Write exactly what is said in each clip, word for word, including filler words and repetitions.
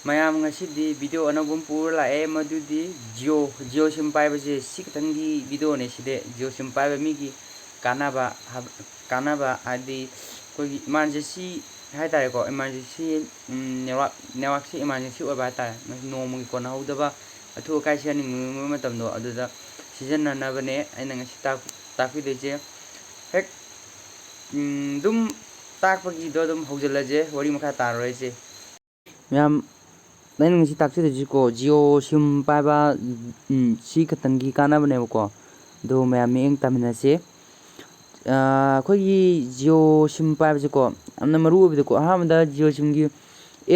ꯃꯌꯥꯝ, ꯉꯁꯤꯗꯤ video ꯑꯅꯧꯕ ꯑꯃ ꯄꯨꯔ ꯂꯥꯛꯑꯦ, ꯃꯗꯨꯗꯤ Jio, Jio sim ꯄꯥꯏꯕꯁꯦ ꯁꯤ ꯈꯛꯇꯪꯒꯤ videoꯅꯦ꯫ ꯁꯤꯗꯤ Jio sim ꯄꯥꯏꯕ ꯃꯤꯒꯤ ꯀꯥꯟꯅꯕ ꯍꯥꯏꯕ, ꯀꯥꯟꯅꯕ ꯍꯥꯏꯗꯤ ꯑꯩꯈꯣꯏꯒꯤ emergency ꯍꯥꯏꯇꯥꯔꯦꯀꯣ, emergency, ꯎꯝ, network, networkꯁꯦ emergency ꯑꯣꯏꯕ ꯍꯥꯏꯇꯥꯔꯦ, ꯅꯣꯡꯃꯒꯤ ꯀꯣꯟꯅꯍꯧꯗꯕ, ꯑꯊꯨ ꯑꯀꯥꯏ ꯁꯤꯖꯤꯟꯅꯅꯤꯡꯕ ꯃꯇꯝꯗꯣ ꯑꯗꯨꯗ ꯁꯤꯖꯤꯟꯅꯅꯕꯅꯦ ꯑꯩꯅ ꯉꯁꯤ ꯇꯥꯛ-, ꯇꯥꯛꯄꯤꯗꯣꯏꯁꯦ꯫ ꯍꯦꯛ, ꯎꯝ, ꯑꯗꯨꯝ ꯇꯥꯛꯄꯒꯤꯗꯣ ꯑꯗꯨꯝ ꯍꯧꯖꯤꯜꯂꯁꯦ, ꯋꯥꯔꯤ ꯃꯈꯥ ꯇꯥꯔꯔꯣꯏꯁꯦ꯫ ꯃꯌꯥꯝ, ꯑꯩꯅ ꯉꯁꯤ ꯇꯥꯛꯆꯗꯣꯏꯁꯤꯀꯣ, Jio sim ꯄꯥꯏꯕ, ꯎꯝ, ꯁꯤ ꯈꯛꯇꯪꯒꯤ ꯀꯥꯟꯅꯕꯅꯦꯕꯀꯣ꯫ ꯑꯗꯣ ꯃꯌꯥꯝ ꯃꯤꯠꯌꯦꯡ ꯇꯥꯃꯤꯟꯅꯁꯦ꯫ ꯑꯥ, ꯑꯩꯈꯣꯏꯒꯤ Jio sim ꯄꯥꯏꯕꯁꯦꯀꯣ, ꯌꯥꯝꯅ ꯃꯔꯨ ꯑꯣꯏꯕꯗꯀꯣ, ꯑꯍꯥꯟꯕꯗ Jio simꯒꯤ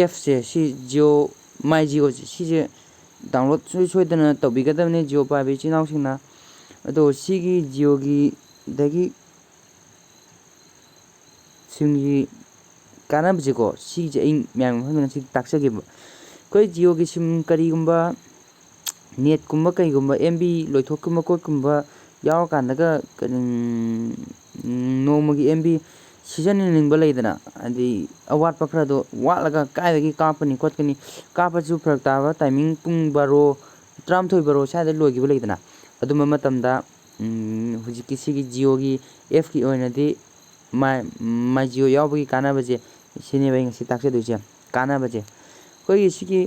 appꯁꯦ, ꯁꯤ Jio, My Jioꯁꯦ, ꯁꯤꯁꯦ download ꯁꯨꯡꯁꯣꯏ ꯁꯣꯏꯗꯅ ꯇꯧꯕꯤꯒꯗꯕꯅꯤ Jio ꯄꯥꯏꯕ ꯏꯆꯤꯜ ꯏꯅꯥꯎꯁꯤꯡꯅ꯫ ꯑꯗꯣ ꯁꯤꯒꯤ Jioꯒꯤ, ꯗꯒꯤ simꯒꯤ ꯀꯥꯟꯅꯕꯁꯦꯀꯣ, ꯁꯤꯁꯦ ꯑꯩ ꯃꯌꯥꯝꯒꯤ ꯃꯐꯝꯗ ꯉꯁꯤ ꯇꯥꯛꯆꯒꯦꯕ꯫ ꯑꯩꯈꯣꯏ Jioꯒꯤ sim ꯀꯔꯤꯒꯨꯝꯕ netꯀꯨꯝꯕ ꯀꯩꯒꯨꯝꯕ MB ꯂꯣꯏꯊꯣꯛꯀꯨꯝꯕ ꯈꯣꯠꯀꯨꯝꯕ ꯌꯥꯎꯔꯀꯥꯟꯗꯒ ꯀꯔꯤ, ꯎꯝ, ꯅꯣꯡꯃꯒꯤ MB ꯁꯤꯖꯤꯟꯅꯅꯤꯡꯕ ꯂꯩꯗꯅ, ꯍꯥꯏꯗꯤ ꯑꯋꯥꯠꯄ ꯈꯔꯗꯣ ꯋꯥꯠꯂꯒ ꯀꯥꯏꯗꯒꯤ ꯀꯥꯞꯀꯅꯤ ꯈꯣꯠꯀꯅꯤ, ꯀꯥꯞꯄꯁꯨ ꯐꯔꯛ ꯇꯥꯕ timing ꯄꯨꯡ ꯕꯥꯔꯣ, ꯇꯔꯥꯃꯥꯊꯣꯏ ꯕꯥꯔꯣ ꯁ꯭ꯋꯥꯏꯗ ꯂꯣꯏꯈꯤꯕ ꯂꯩꯗꯅ, ꯑꯗꯨꯝꯕ ꯃꯇꯝꯗ, ꯎꯝ, ꯍꯧꯖꯤꯛꯀꯤ ꯁꯤꯒꯤ Jioꯒꯤ appꯀꯤ ꯑꯣꯏꯅꯗꯤ My, My Jio ꯌꯥꯎꯕꯒꯤ ꯀꯥꯟꯅꯕꯁꯦ ꯁꯤꯅꯦꯕ ꯑꯩ ꯉꯁꯤ ꯇꯥꯛꯆꯗꯣꯏꯁꯦ, ꯀꯥꯟꯅꯕꯁꯦ꯫ ꯑꯩꯈꯣꯏꯒꯤ ꯁꯤꯒꯤ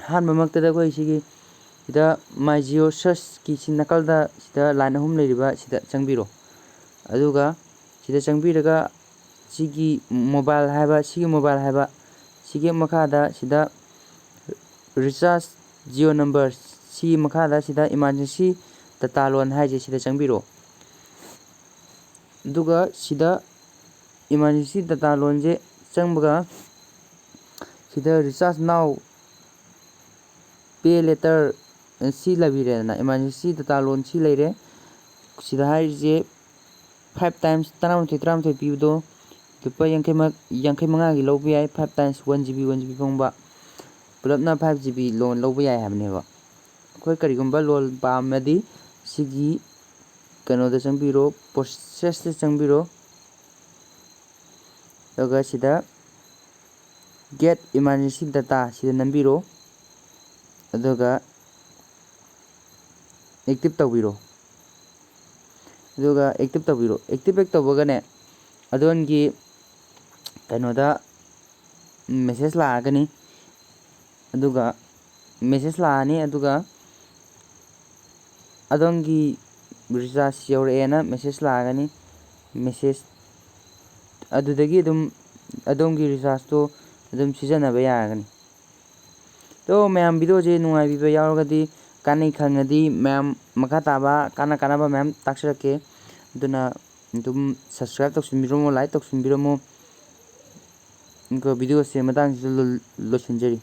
ꯑꯍꯥꯟꯕꯃꯛꯇꯗ ꯑꯩꯈꯣꯏ ꯁꯤꯒꯤ ꯁꯤꯗ My Jio searchꯀꯤ ꯁꯤ ꯅꯥꯀꯜꯗ ꯁꯤꯗ line ꯑꯍꯨꯝ ꯂꯩꯔꯤꯕ ꯁꯤꯗ ꯆꯪꯕꯤꯔꯣ꯫ ꯑꯗꯨꯒ ꯁꯤꯗ ꯆꯪꯕꯤꯔꯒ ꯁꯤꯒꯤ mobile ꯍꯥꯏꯕ, ꯁꯤꯒꯤ mobile ꯍꯥꯏꯕ, ꯁꯤꯒꯤ ꯃꯈꯥꯗ ꯁꯤꯗ recharge Jio number, ꯁꯤꯒꯤ ꯃꯈꯥꯗ ꯁꯤꯗ emergency data loan ꯍꯥꯏꯁꯦ ꯁꯤꯗ ꯆꯪꯕꯤꯔꯣ꯫ ꯑꯗꯨꯒ ꯁꯤꯗ emergency data loanꯁꯦ ꯆꯪꯕꯒ ꯁꯤꯗ recharge now, pay later, ꯁꯤ ꯂꯩꯕꯤꯔꯦꯗꯅ, emergency data loan ꯁꯤ ꯂꯩꯔꯦ꯫ ꯁꯤꯗ ꯍꯥꯏꯔꯤꯁꯦ five times, ꯇꯔꯥꯃꯥꯊꯣꯏ ꯇꯔꯥꯃꯥꯊꯣꯏ ꯄꯤꯕꯗꯣ ꯂꯨꯄꯥ ꯌꯥꯡꯈꯩ ꯃ-, ꯌꯥꯡꯈꯩ ꯃꯉꯥꯒꯤ ꯂꯧꯕ ꯌꯥꯏ, five times one GB, one GB ꯐꯪꯕ, ꯄꯨꯂꯞꯅ five GB loan ꯂꯧꯕ ꯌꯥꯏ ꯍꯥꯏꯕꯅꯦꯕ꯫ ꯑꯩꯈꯣꯏ ꯀꯔꯤꯒꯨꯝꯕ loan ꯄꯥꯝꯃꯗꯤ ꯁꯤꯒꯤ ꯀꯩꯅꯣꯗ ꯆꯪꯕꯤꯔꯣ, processꯇ ꯆꯪꯕꯤꯔꯣ꯫ ꯑꯗꯨꯒ ꯁꯤꯗ Get emergency data ꯁꯤꯗ ꯅꯝꯕꯤꯔꯣ, ꯑꯗꯨꯒ active ꯇꯧꯕꯤꯔꯣ꯫ ꯑꯗꯨꯒ active ꯇꯧꯕꯤꯔꯣ꯫ Active ꯍꯦꯛ ꯇꯧꯕꯒꯅꯦ, ꯑꯗꯣꯝꯒꯤ ꯀꯩꯅꯣꯗ message ꯂꯥꯛꯑꯒꯅꯤ꯫ ꯑꯗꯨꯒ message ꯂꯥꯛꯑꯅꯤ, ꯑꯗꯨꯒ ꯑꯗꯣꯝꯒꯤ recharge ꯌꯧꯔꯛꯑꯦꯅ message ꯂꯥꯛꯑꯒꯅꯤ꯫ Message ꯑꯗꯨꯗꯒꯤ ꯑꯗꯨꯝ ꯑꯗꯣꯝꯒꯤ rechargeꯇꯣ ꯑꯗꯨꯝ ꯁꯤꯖꯤꯟꯅꯕ ꯌꯥꯔꯒꯅꯤ꯫ ꯑꯗꯣ ꯃꯌꯥꯝ, videoꯁꯦ ꯅꯨꯡꯉꯥꯏꯕꯤꯕ ꯌꯥꯎꯔꯒꯗꯤ, ꯀꯥꯟꯅꯩ ꯈꯪꯉꯗꯤ, ꯃꯌꯥꯝ ꯃꯈꯥ ꯇꯥꯕ ꯀꯥꯟꯅ ꯀꯥꯟꯅꯕ ꯃꯌꯥꯝ ꯇꯥꯛꯆꯔꯛꯀꯦ꯫ ꯑꯗꯨꯅ ꯑꯗꯨꯝ subscribe ꯇꯧꯁꯤꯟꯕꯤꯔꯝꯃꯣ, like ꯇꯧꯁꯤꯟꯕꯤꯔꯝꯃꯣ꯫ ꯑꯗꯨꯒ videoꯁꯦ ꯃꯇꯥꯡꯁꯤꯗ ꯂꯣꯏ-, ꯂꯣꯏꯁꯤꯟꯖꯔꯤ꯫